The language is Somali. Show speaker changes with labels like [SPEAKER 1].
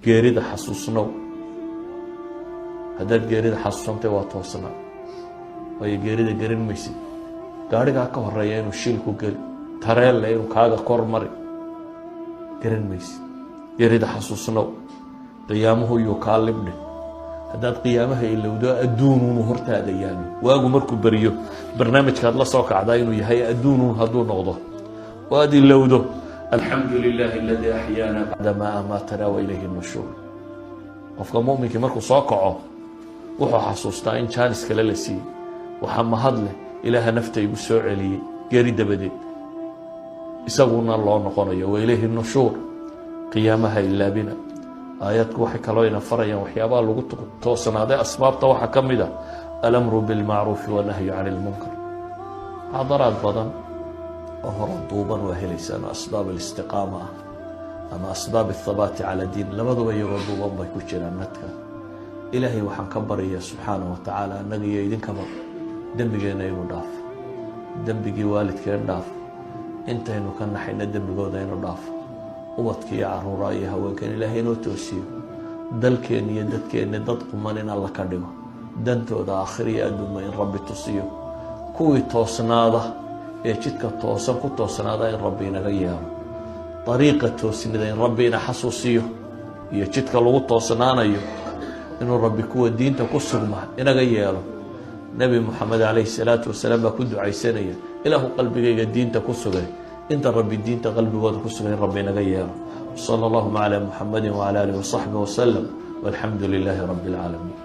[SPEAKER 1] Geerida xasuusnow. Haddaad geerida xasuusantay, waa toosnaa, waayo geerida garan maysid. Gaarigaa ka horeeya inuu shil ku geli, tareelle inuu kaaga kor mari, garan maysid. Geerida xasuusnow. Qiyaamuhu yuu kaa libdhin. Haddaad qiyaamaha ilowdo, adduunuunu hortaada yaallo, waagu markuu beriyo barnaamijkaad la soo kacdaa inuu yahay adduunuun hadduu noqdo oo aad ilowdo الحمد لله الذي أحيانا بعدما أماتنا وإليه النشور. Qofka muminkii markuu soo kaco, wuxuu xasuustaa in jaanis kale la siiyey. Waxaa mahad leh Ilaaha nafta igu soo celiyey geeri dabadeed, isaguna loo noqonayo. وإليه النشور. Qiyaamaha ilaabina. Aayaadku waxay kaloo ina farayaan waxyaabaha lagu toosnaaday. Asbaabta waxaa ka mid ah الأمر بالمعروف والنهي عن المنكر. Muxaadaraad badan oo hore duuban waa helaysaan oo أسباب الاستقامة ah ama أسباب الثبات على الدين, labaduba iyagoo duuban bay ku jiraan nadka. Ilaahay waxaan ka baryayaa subxaanahu wa tacaala annaga iyo idinkaba dembigeenna inuu dhaafo, dembigii waalidkeen dhaafo, intaynu ka naxayna dembigooda inuu dhaafo, ubadka iyo caruura iyo haweenkan Ilaahay inoo toosiyo, dalkeenna iyo dadkeenna dad quman in Alla ka dhigo, dantooda aakhir iyo adduunba in Rabbi tusiyo, kuwii toosnaada ee jidka toosan ku toosnaada in Rabbi inaga yeelo, dariiqa toosnida in Rabbi ina xasuusiyo iyo jidka lagu toosnaanayo, inuu Rabbi kuwa diinta ku sugma inaga yeelo. Nebi Moxamed calayhi salaatu wasalaam baa ku ducaysanaya: "Ilaahu qalbigayga diinta ku sugay." Inta Rabbi diinta qalbigooda ku sugay in Rabbi inaga yeelo. صلى اللهم على محمد وعلى آله وصحبه وسلم والحمد لله رب العالمين.